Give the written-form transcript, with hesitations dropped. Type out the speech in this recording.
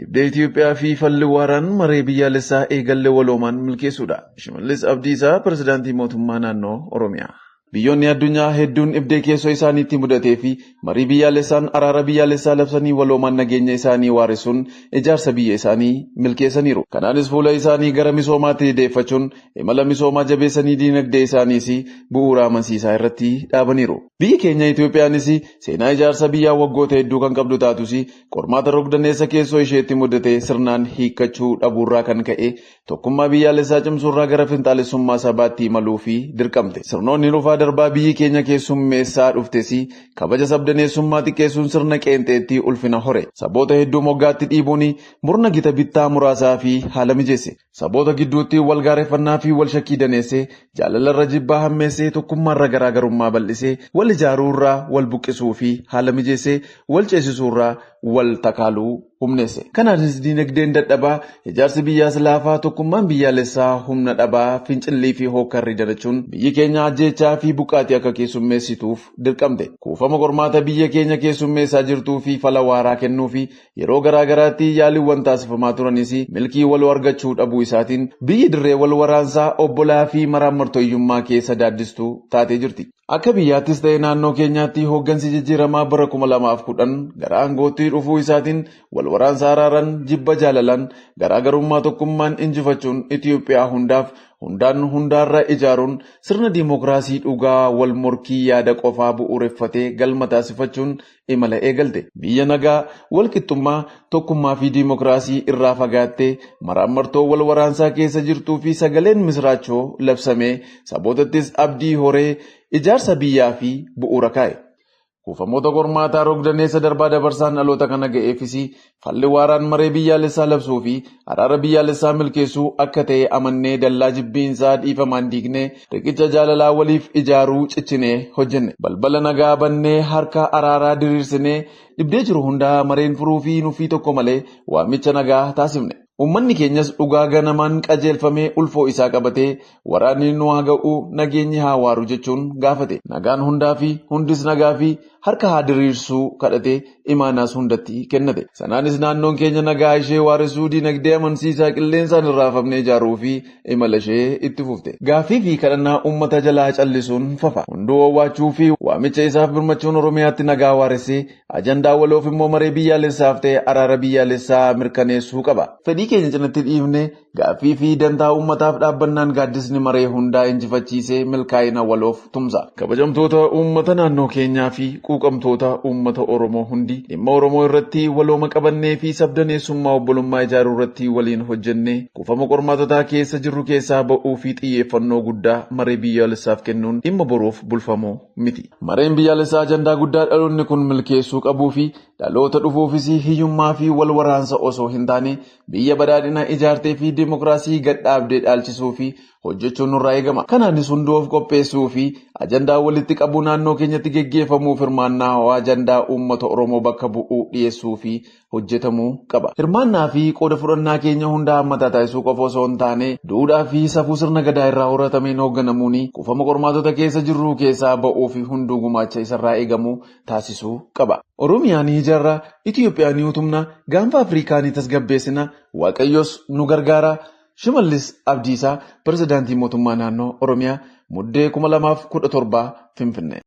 Dhibdee Itoophiyaa fi falli waaraan maree biyyaalessaa eegalle waloomaan milkeessuudha. Shimallis Abdiisaa, Pirezidaantii Mootummaa Naannoo Oromiyaa. Biyyoonni addunyaa hedduun dhibdee keessoo isaaniitti mudatee fi marii biyyaalessaan araara biyyaalessaa labsanii waloomaan nageenya isaanii waaressuun ijaarsa biyya isaanii milkeessaniiru. Kanaanis fuula isaanii gara misoomaatti deeffachuun imala misoomaa jabeessanii diinagdee isaaniis bu'uura amansiisaa irratti dhaabaniiru. Biyyi keenya Itoophiyaanis seenaa ijaarsa biyyaa waggoota hedduu kan qabdu taatus, qormaata rogdaneessa keessoo isheetti mudate sirnaan hiikkachuu dhabuurraa kan ka'e tokkummaa biyyaalessaa cimsuurraa gara finxaalessummaa sabaatti imaluu fi dirqamte. Sirnoonni dhufaa darbaa biyyi keenya keessummeessaa dhuftes kabaja sabdaneessummaa xiqqeessuun sirna qeenxeetti ulfina hore. Saboota hedduu moggaatti dhiibuun murna gita bittaa muraasaa fi haala mijeesse. Saboota gidduutti wal gaarreeffannaa fi wal shakkii daneessee, jaalalarra jibbaa hammeessee, tokkummaarra garaagarummaa bal'isee, wal ijaaruurraa wal buqqisuu fi haala mijeessee, wal ceesisuurraa wal takaaluu humneesse. Kanaanis diinagdeen dadhabaa, ijaarsi biyyaas laafaa, tokkummaan biyyaalessaa humna dhabaa, fincillii fi hookkarri dalachuun biyyi keenya ajjeechaa fi buqqaatii akka keessummeessituuf dirqamte. Kuufama qormaata biyya keenya keessummeessaa jirtuu fi fala waaraa kennuu fi yeroo garaa garaatti yaaliiwwan taasifamaa turanis milkii waloo argachuu dhabuu isaatiin biyyi dirree wal waraansaa obbolaa fi maraammartooyyummaa keessa daaddistuu taatee jirti. Akka biyyaattis ta'e naannoo keenyaatti hooggansi jijjiiramaa bara 2010 gara aangootti dhufuu isaatiin wal waraansa araaran, jibba jaalalaan, garaagarummaa tokkummaan injifachuun Itoophiyaa hundaaf hundaan hundaarra ijaaruun sirna diimokiraasii dhugaa wal morkii yaada qofaa bu'uureffatee galma taasifachuun imala eegalte. Biyya nagaa, wal qixxummaa, tokkummaa fi diimokiraasii irraa fagaattee maraammartoo wal waraansaa keessa jirtuu fi sagaleen misiraachoo labsamee sabootattis abdii horee ijaarsa biyyaa fi bu'uura kaa'e. Kuufamoota qormaataa rogdaneessa darbaa dabarsaan dhaloota kana ga'eefis falli waaraan maree biyyaalessaa labsuu fi araara biyyaalessaa milkeessuu akka ta'e amannee, dallaa jibbiinsaa dhiifamaan diignee, riqicha jaalalaa waliif ijaaruu cichinee hojjenne. Balbala nagaa bannee, harka araaraa diriirsinee, dhibdee jiru hundaa mareen furuu fi nuffii tokko malee waamicha nagaa taasifne. Uummanni keenyas dhugaa ganamaan qajeelfamee ulfoo isaa qabatee, waraanni nu haa ga'u, nageenyi haa waaru jechuun gaafate. Nagaan hundaa fi hundis nagaa fi harka haa diriirsuu kadhatee imaanaas hundatti kennate. Sanaanis naannoon keenya nagaa ishee waaressuu, diinagdee amansiisaa qilleensaan hin raafamne ijaaruu fi imala ishee itti fufte. Gaaffii fi kadhannaa uummata jalaa callisuun fafa. Hunduu owwaachuu fi waamicha isaaf birmachuun Oromiyaatti nagaa waaressee, ajandaa waloof immoo maree biyyaalessaaf ta'e araara biyyaalessaa mirkaneessuu qaba. Fedhii keenya cinatti dhiifne gaaffii fi dantaa uummataaf dhaabbannaan gaaddisni maree hundaa injifachiisee milkaa'ina waloof tumsa. Kabajamtoota uummata naannoo keenyaa fi quuqamtoota uummata Oromoo hundi, dhimma Oromoo irratti walooma qabannee fi sabdaneessummaa obbolummaa ijaaruu irratti waliin hojjennee kuufama qormaatotaa keessa jirru keessaa ba'uu fi xiyyeeffannoo guddaa maree biyyaalessaaf kennuun dhimma boruuf bulfamuu miti. Mareen biyyaalessaa ajandaa guddaa dhaloonni kun milkeessuu qabuu fi dhaloota dhufuufis hiyyummaa fi wal waraansa osoo hin taane biyya badhaadhina ijaartee fi dimookiraasii gad dhaabdee dhaalchisuu fi hojjechuun nurraa eegama. Kanaanis hunduu of qopheessuu fi ajandaa walitti qabuu naannoo keenyatti geggeeffamuuf hirmaannaa ajandaa uummata Oromoo bakka bu'uu dhiyeessuu fi hojjetamuu qaba. Hirmaannaa fi qooda fudhannaa keenya hundaa hammataa taasisuu qofa osoo hin taane, duudhaa fi safuu sirna gadaa irraa horatameen hoogganamuun kuufama qormaatota keessa jirru keessaa ba'uu fi hunduu gumaacha isarraa eegamu taasisuu qaba. Oromiyaa ni ijaarra, Itoophiyaa ni utumna, gaanfa Afrikaa ni tasgabbeessina, Waaqayyos nu gargaara. Shimallis Abdiisaa, Pirezidaantii Mootummaa Naannoo Oromiyaa, Muddee 2017, Finfinnee.